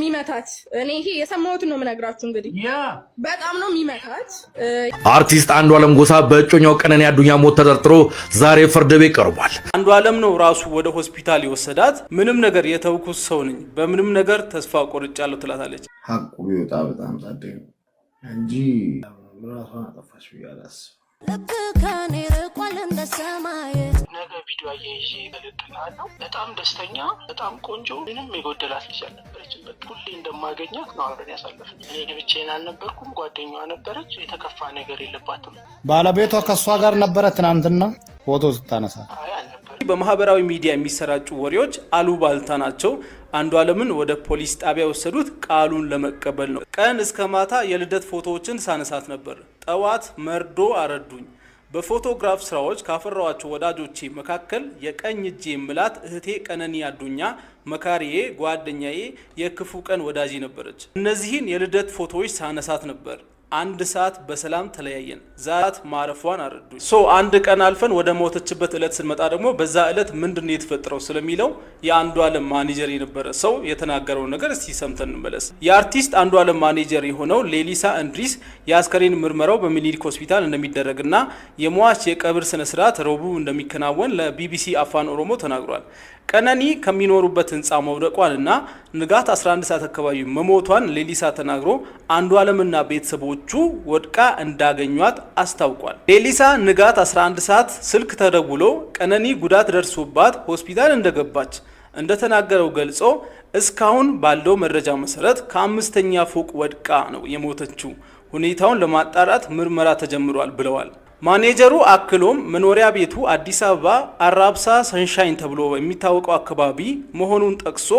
የሚመታት። እኔ ይሄ የሰማሁትን ነው የምነግራችሁ። እንግዲህ በጣም ነው የሚመታት። አርቲስት አንዷለም ጎሳ በእጮኛው ቀነኒ አዱኛ ሞት ተጠርጥሮ ዛሬ ፍርድ ቤት ቀርቧል። አንዷለም ነው ራሱ ወደ ሆስፒታል የወሰዳት። ምንም ነገር የተውኩት ሰው ነኝ፣ በምንም ነገር ተስፋ ቆርጫለሁ ትላታለች። ሀቁ ቢወጣ በጣም ጸዴ ነው እንጂ ራሷን አጠፋች ብዬ አላስብም። ነገ ቪዲዮ አያይዤ እልክልሃለሁ። በጣም ደስተኛ፣ በጣም ቆንጆ፣ ምንም የጎደላት ልጅ አልነበረችም። በቃ ሁሌ እንደማገኛት ነው አብረን ያሳለፍነው። እኔ ብቻዬን አልነበርኩም፣ ጓደኛዋ ነበረች። የተከፋ ነገር የለባትም። ባለቤቷ ከእሷ ጋር ነበረ ትናንትና ፎቶ ስታነሳ? አይ፣ አልነበረም። በማህበራዊ ሚዲያ የሚሰራጩ ወሬዎች አሉባልታ ናቸው። አንዷለምን ወደ ፖሊስ ጣቢያ የወሰዱት ቃሉን ለመቀበል ነው። ቀን እስከ ማታ የልደት ፎቶዎችን ሳነሳት ነበር። ጠዋት መርዶ አረዱኝ። በፎቶግራፍ ስራዎች ካፈራኋቸው ወዳጆቼ መካከል የቀኝ እጄ ምላት እህቴ ቀነኒ አዱኛ መካሪዬ፣ ጓደኛዬ፣ የክፉ ቀን ወዳጄ ነበረች። እነዚህን የልደት ፎቶዎች ሳነሳት ነበር። አንድ ሰዓት በሰላም ተለያየን። ዛት ማረፏን አረዱኝ። So አንድ ቀን አልፈን ወደ ሞተችበት እለት ስንመጣ ደግሞ በዛ እለት ምንድን ነው የተፈጠረው ስለሚለው የአንዷለም ማኔጀር የነበረ ሰው የተናገረውን ነገር እስቲ ሰምተን እንመለስ። የአርቲስት አንዷለም ማኔጀር የሆነው ሌሊሳ እንድሪስ የአስከሬን ምርመራው በሚኒሊክ ሆስፒታል እንደሚደረግና የሟች የቀብር ስነስርዓት ረቡዕ እንደሚከናወን ለቢቢሲ አፋን ኦሮሞ ተናግሯል። ቀነኒ ከሚኖሩበት ህንፃ መውደቋንና ንጋት 11 ሰዓት አካባቢ መሞቷን ሌሊሳ ተናግሮ አንዷለምና ቤተሰቦቹ ወድቃ እንዳገኟት አስታውቋል። ሌሊሳ ንጋት 11 ሰዓት ስልክ ተደውሎ ቀነኒ ጉዳት ደርሶባት ሆስፒታል እንደገባች እንደተናገረው ገልጾ እስካሁን ባለው መረጃ መሰረት ከአምስተኛ ፎቅ ወድቃ ነው የሞተችው። ሁኔታውን ለማጣራት ምርመራ ተጀምሯል ብለዋል። ማኔጀሩ አክሎም መኖሪያ ቤቱ አዲስ አበባ አራብሳ ሰንሻይን ተብሎ የሚታወቀው አካባቢ መሆኑን ጠቅሶ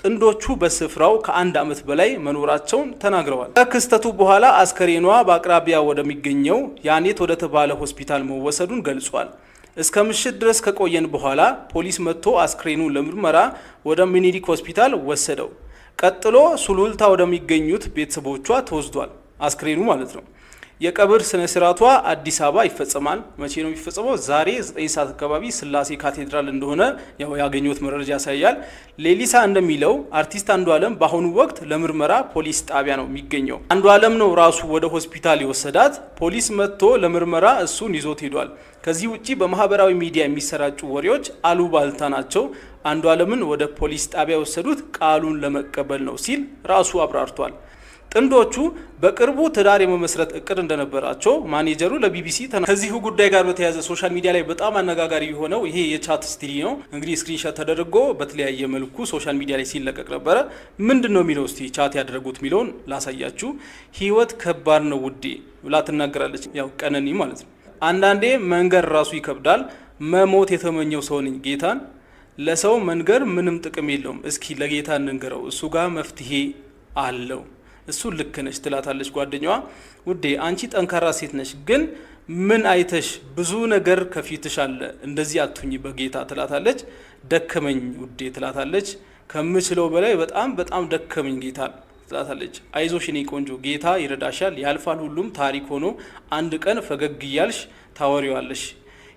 ጥንዶቹ በስፍራው ከአንድ ዓመት በላይ መኖራቸውን ተናግረዋል። ከክስተቱ በኋላ አስከሬኗ በአቅራቢያ ወደሚገኘው ያኔት ወደተባለ ሆስፒታል መወሰዱን ገልጿል። እስከ ምሽት ድረስ ከቆየን በኋላ ፖሊስ መጥቶ አስክሬኑን ለምርመራ ወደ ሚኒሊክ ሆስፒታል ወሰደው። ቀጥሎ ሱሉልታ ወደሚገኙት ቤተሰቦቿ ተወስዷል። አስክሬኑ ማለት ነው። የቀብር ስነ ስርዓቷ አዲስ አበባ ይፈጸማል። መቼ ነው የሚፈጸመው? ዛሬ 9 ሰዓት አካባቢ ስላሴ ካቴድራል እንደሆነ ያው ያገኘሁት መረጃ ያሳያል። ሌሊሳ እንደሚለው አርቲስት አንዷለም በአሁኑ ወቅት ለምርመራ ፖሊስ ጣቢያ ነው የሚገኘው። አንዷለም ነው ራሱ ወደ ሆስፒታል የወሰዳት። ፖሊስ መጥቶ ለምርመራ እሱን ይዞት ሄዷል። ከዚህ ውጪ በማህበራዊ ሚዲያ የሚሰራጩ ወሬዎች አሉባልታ ናቸው። አንዷለምን ወደ ፖሊስ ጣቢያ የወሰዱት ቃሉን ለመቀበል ነው ሲል ራሱ አብራርቷል። ጥንዶቹ በቅርቡ ትዳር የመመስረት እቅድ እንደነበራቸው ማኔጀሩ ለቢቢሲ ተናግሯል። ከዚሁ ጉዳይ ጋር በተያያዘ social media ላይ በጣም አነጋጋሪ የሆነው ይሄ የ chat history ነው። እንግዲህ screenshot ተደርጎ በተለያየ መልኩ social media ላይ ሲለቀቅ ነበረ። ምንድን ነው የሚለው እስቲ chat ያደረጉት የሚለውን ላሳያችሁ። ህይወት ከባድ ነው ውዴ ብላ ትናገራለች። ያው ቀነኒ ማለት ነው። አንዳንዴ መንገር ራሱ ይከብዳል። መሞት የተመኘው ሰው ነኝ ጌታን ለሰው መንገር ምንም ጥቅም የለውም። እስኪ ለጌታ እንንገረው፣ እሱ ጋር መፍትሄ አለው። እሱ ልክ ነሽ ትላታለች ጓደኛዋ። ውዴ አንቺ ጠንካራ ሴት ነሽ፣ ግን ምን አይተሽ ብዙ ነገር ከፊትሽ አለ፣ እንደዚህ አትሁኚ በጌታ ትላታለች። ደከመኝ ውዴ ትላታለች። ከምችለው በላይ በጣም በጣም ደከመኝ ጌታ ትላታለች። አይዞሽ የኔ ቆንጆ ጌታ ይረዳሻል፣ ያልፋል፣ ሁሉም ታሪክ ሆኖ አንድ ቀን ፈገግ እያልሽ ታወሪዋለሽ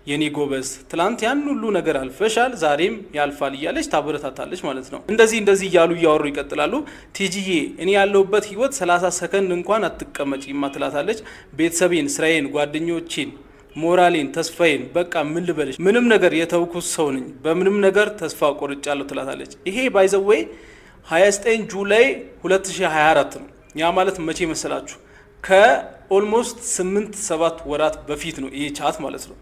የኔ ጎበዝ፣ ትላንት ያን ሁሉ ነገር አልፈሻል፣ ዛሬም ያልፋል እያለች ታበረታታለች ማለት ነው። እንደዚህ እንደዚህ እያሉ እያወሩ ይቀጥላሉ። ቲጂዬ እኔ ያለሁበት ህይወት 30 ሰከንድ እንኳን አትቀመጪማ ትላታለች። ቤተሰቤን፣ ስራዬን፣ ጓደኞቼን፣ ሞራሌን፣ ተስፋዬን በቃ ምን ልበልሽ፣ ምንም ነገር የተውኩት ሰው ነኝ፣ በምንም ነገር ተስፋ ቆርጫለሁ ትላታለች። ይሄ by the way 29 July 2024 ነው። ያ ማለት መቼ መሰላችሁ? ከ almost 8 7 ወራት በፊት ነው ይሄ chat ማለት ነው።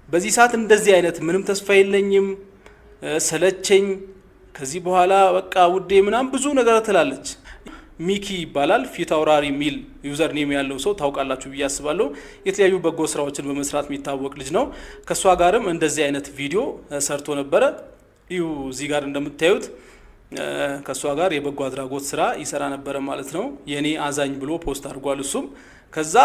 በዚህ ሰዓት እንደዚህ አይነት ምንም ተስፋ የለኝም፣ ሰለቸኝ፣ ከዚህ በኋላ በቃ ውዴ ምናምን ብዙ ነገር ትላለች። ሚኪ ይባላል፣ ፊት አውራሪ ሚል user name ያለው ሰው ታውቃላችሁ ብዬ አስባለሁ። የተለያዩ በጎ ስራዎችን በመስራት የሚታወቅ ልጅ ነው። ከእሷ ጋርም እንደዚህ አይነት ቪዲዮ ሰርቶ ነበረ። ይሁ እዚህ ጋር እንደምታዩት ከእሷ ጋር የበጎ አድራጎት ስራ ይሰራ ነበረ ማለት ነው። የኔ አዛኝ ብሎ post አድርጓል። እሱም ከዛ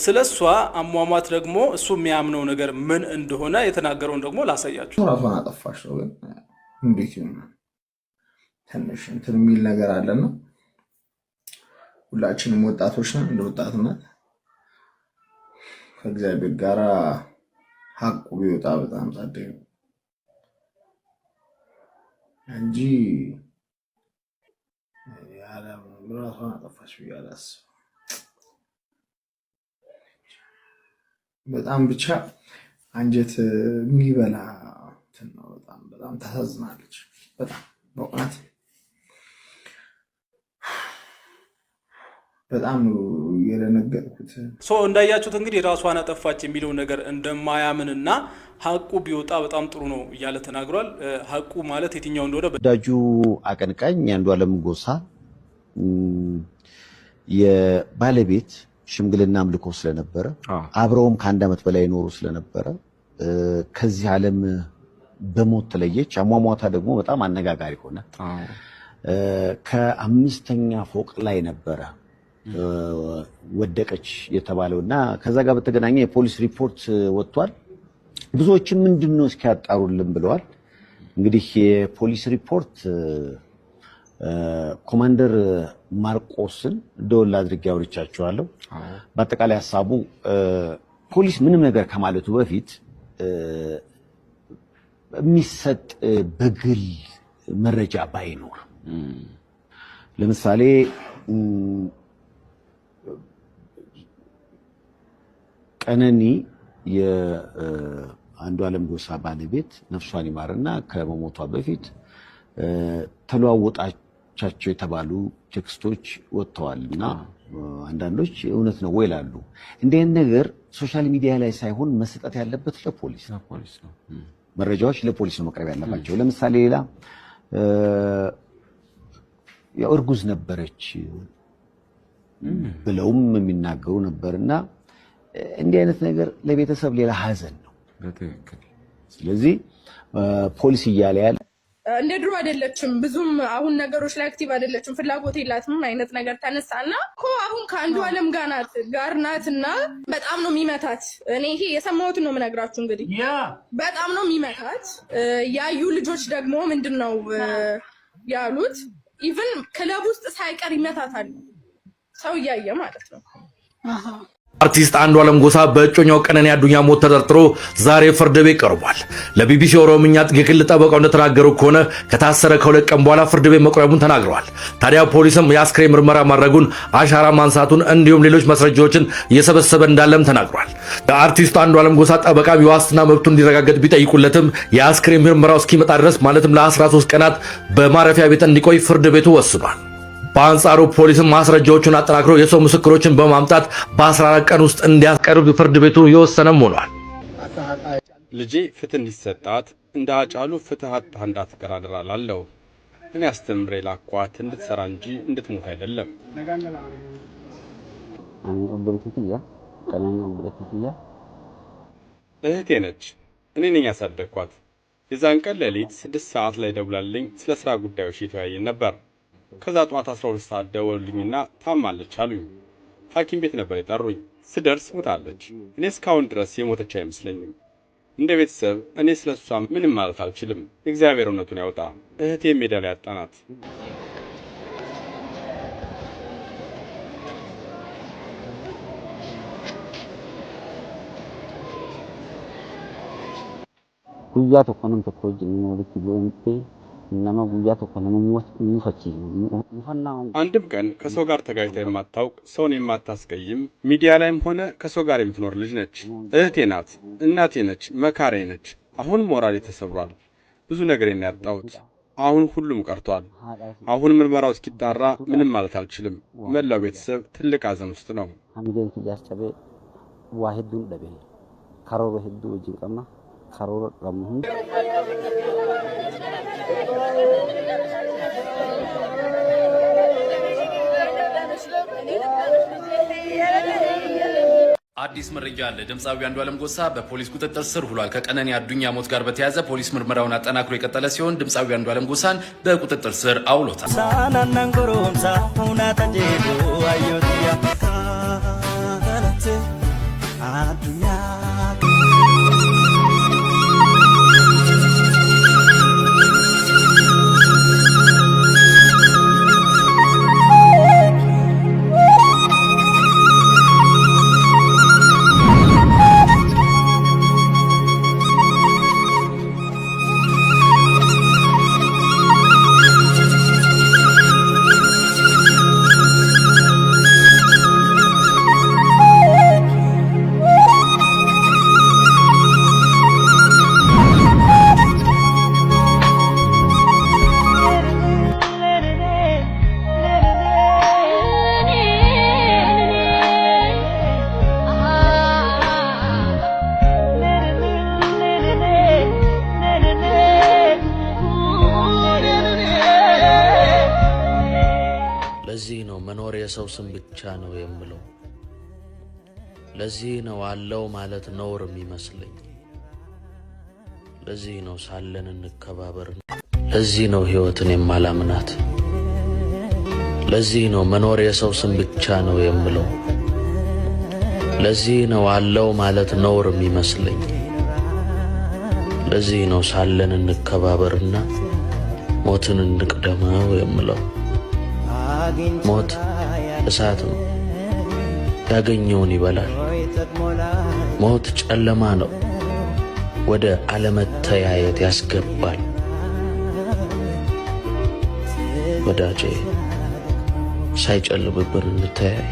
ስለ እሷ አሟሟት ደግሞ እሱ የሚያምነው ነገር ምን እንደሆነ የተናገረውን ደግሞ ላሳያችሁ። ራሷን አጠፋች ነው፣ ግን እንዴት ይሆናል? ትንሽ እንትን የሚል ነገር አለና ሁላችንም ወጣቶች ነን። እንደ ወጣትነት ከእግዚአብሔር ጋር ሀቁ ቢወጣ በጣም ጸዴ ነው እንጂ ራሷን አጠፋች ብዬ አላስብም። በጣም ብቻ አንጀት የሚበላ እንትን ነው። በጣም በጣም ታሳዝናለች። በጣም በእውነት በጣም ነው የደነገጥኩት። So እንዳያችሁት እንግዲህ ራሷን አጠፋች የሚለው ነገር እንደማያምንና ሀቁ ቢወጣ በጣም ጥሩ ነው እያለ ተናግሯል። ሀቁ ማለት የትኛው እንደሆነ ተወዳጁ አቀንቃኝ የአንዱዓለም ጎሳ የባለቤት ሽምግልና አምልኮ ስለነበረ፣ አብረውም ከ1 ዓመት በላይ ኖሩ ስለነበረ ከዚህ ዓለም በሞት ተለየች። አሟሟታ ደግሞ በጣም አነጋጋሪ ሆነ። ከአምስተኛ ፎቅ ላይ ነበረ ወደቀች የተባለው እና ከዛ ጋር በተገናኘ የፖሊስ ሪፖርት ወጥቷል። ብዙዎችም ምንድን ነው እስኪያጣሩልን ብለዋል። እንግዲህ የፖሊስ ሪፖርት ኮማንደር ማርቆስን ደወል አድርጌ አውርቻቸዋለሁ። በአጠቃላይ ሀሳቡ ፖሊስ ምንም ነገር ከማለቱ በፊት የሚሰጥ በግል መረጃ ባይኖር፣ ለምሳሌ ቀነኒ የአንዱዓለም ጎሳ ባለቤት ነፍሷን ይማርና ከመሞቷ በፊት ተለዋወጣቻቸው የተባሉ text ኦች ወጥተዋል እና አንዳንዶች እውነት ነው ወይ ይላሉ። እንዲህ አይነት ነገር social media ላይ ሳይሆን መሰጠት ያለበት ለፖሊስ ነው። መረጃዎች ለፖሊስ ነው መቅረብ ያለባቸው። ለምሳሌ ሌላ ያው እርጉዝ ነበረች ብለውም የሚናገሩ ነበርና እንዲህ አይነት ነገር ለቤተሰብ ሌላ ሀዘን ነው። ስለዚህ ፖሊስ እያለ ያለ እንደ ድሮ አይደለችም። ብዙም አሁን ነገሮች ላይ active አይደለችም፣ ፍላጎት የላትም አይነት ነገር ተነሳና እኮ አሁን ከአንዱ አለም ጋር ናት ጋር ናት እና በጣም ነው የሚመታት። እኔ ይሄ የሰማሁትን ነው የምነግራችሁ። እንግዲህ በጣም ነው የሚመታት። ያዩ ልጆች ደግሞ ምንድን ነው ያሉት? Even ክለብ ውስጥ ሳይቀር ይመታታል፣ ሰው እያየ ማለት ነው። አርቲስት አንዱዓለም ጎሳ በእጮኛው ቀነኒ አዱኛ ሞት ተጠርጥሮ ዛሬ ፍርድ ቤት ቀርቧል። ለቢቢሲ ኦሮምኛ የግል ጠበቃው እንደተናገሩ ከሆነ ከታሰረ ከ2 ቀን በኋላ ፍርድ ቤት መቅረቡን ተናግረዋል። ታዲያ ፖሊስም የአስክሬን ምርመራ ማድረጉን፣ አሻራ ማንሳቱን እንዲሁም ሌሎች ማስረጃዎችን እየሰበሰበ እንዳለም ተናግሯል። የአርቲስቱ አንዱዓለም ጎሳ ጠበቃም የዋስትና መብቱ እንዲረጋገጥ ቢጠይቁለትም የአስክሬን ምርመራው እስኪመጣ ድረስ ማለትም ለ13 ቀናት በማረፊያ ቤት እንዲቆይ ፍርድ ቤቱ ወስኗል። በአንጻሩ ፖሊስም ማስረጃዎቹን አጠናክሮ የሰው ምስክሮችን በማምጣት በ14 ቀን ውስጥ እንዲያቀርብ ፍርድ ቤቱ የወሰነም ሆኗል። ልጄ ፍትህ እንዲሰጣት እንደ አጫሉ ፍትህ አጥታ እንዳትቀር አደራ እላለሁ። እኔ አስተምሬ ላኳት እንድትሰራ እንጂ እንድትሞት አይደለም። እህቴ ነች። እኔ ነኝ ያሳደግኳት። የዛን ቀን ሌሊት 6 ሰዓት ላይ ደውላልኝ ስለ ስራ ጉዳዮች እየተወያየን ነበር። ከዛ ጠዋት 12 ሰዓት ደወሉልኝና ታማለች አሉኝ። ሐኪም ቤት ነበር የጠሩኝ። ስደርስ ሞታለች። እኔ እስካሁን ድረስ የሞተች አይመስለኝም። እንደ ቤተሰብ እኔ ስለሷ ምንም ማለት አልችልም። እግዚአብሔር እውነቱን ያውጣ። እህቴ ሜዳ ላይ ያጣናት። Guyyaa tokko nam tokko wajjin walitti bu'uun nama guyyaa tokko nama mufachiisu. አንድም ቀን ከሰው ጋር ተጋጭታ የማታውቅ፣ ሰውን የማታስቀይም፣ ሚዲያ ላይም ሆነ ከሰው ጋር የምትኖር ልጅ ነች። እህቴ ናት፣ እናቴ ነች፣ መካሬ ነች። አሁን ሞራሌ ተሰብሯል። ብዙ ነገር ያጣሁት። አሁን ሁሉም ቀርቷል። አሁን ምርመራው እስኪጣራ ምንም ማለት አልችልም። መላው ቤተሰብ ትልቅ ሐዘን ውስጥ ነው። Hamileen kiyyaas cabee waa hedduun dhabe. Karoora hedduu wajjin qabna. Karoora qabnu hunda. አዲስ መረጃ አለ። ድምፃዊ አንዱዓለም ጎሳ በፖሊስ ቁጥጥር ስር ውሏል። ከቀነኒ አዱኛ ሞት ጋር በተያያዘ ፖሊስ ምርመራውን አጠናክሮ የቀጠለ ሲሆን ድምፃዊ አንዱዓለም ጎሳን በቁጥጥር ስር አውሎታል። ለዚህ ነው መኖር የሰው ስም ብቻ ነው የምለው። ለዚህ ነው አለው ማለት ነውር የሚመስለኝ። ለዚህ ነው ሳለን እንከባበር። ለዚህ ነው ሕይወትን የማላምናት። ለዚህ ነው መኖር የሰው ስም ብቻ ነው የምለው። ለዚህ ነው አለው ማለት ነውር የሚመስለኝ። ለዚህ ነው ሳለን እንከባበርና ሞትን እንቅደመው የምለው። ሞት እሳት ነው፣ ያገኘውን ይበላል። ሞት ጨለማ ነው፣ ወደ አለመተያየት ያስገባል። ወዳጄ ሳይጨልምብን እንተያይ።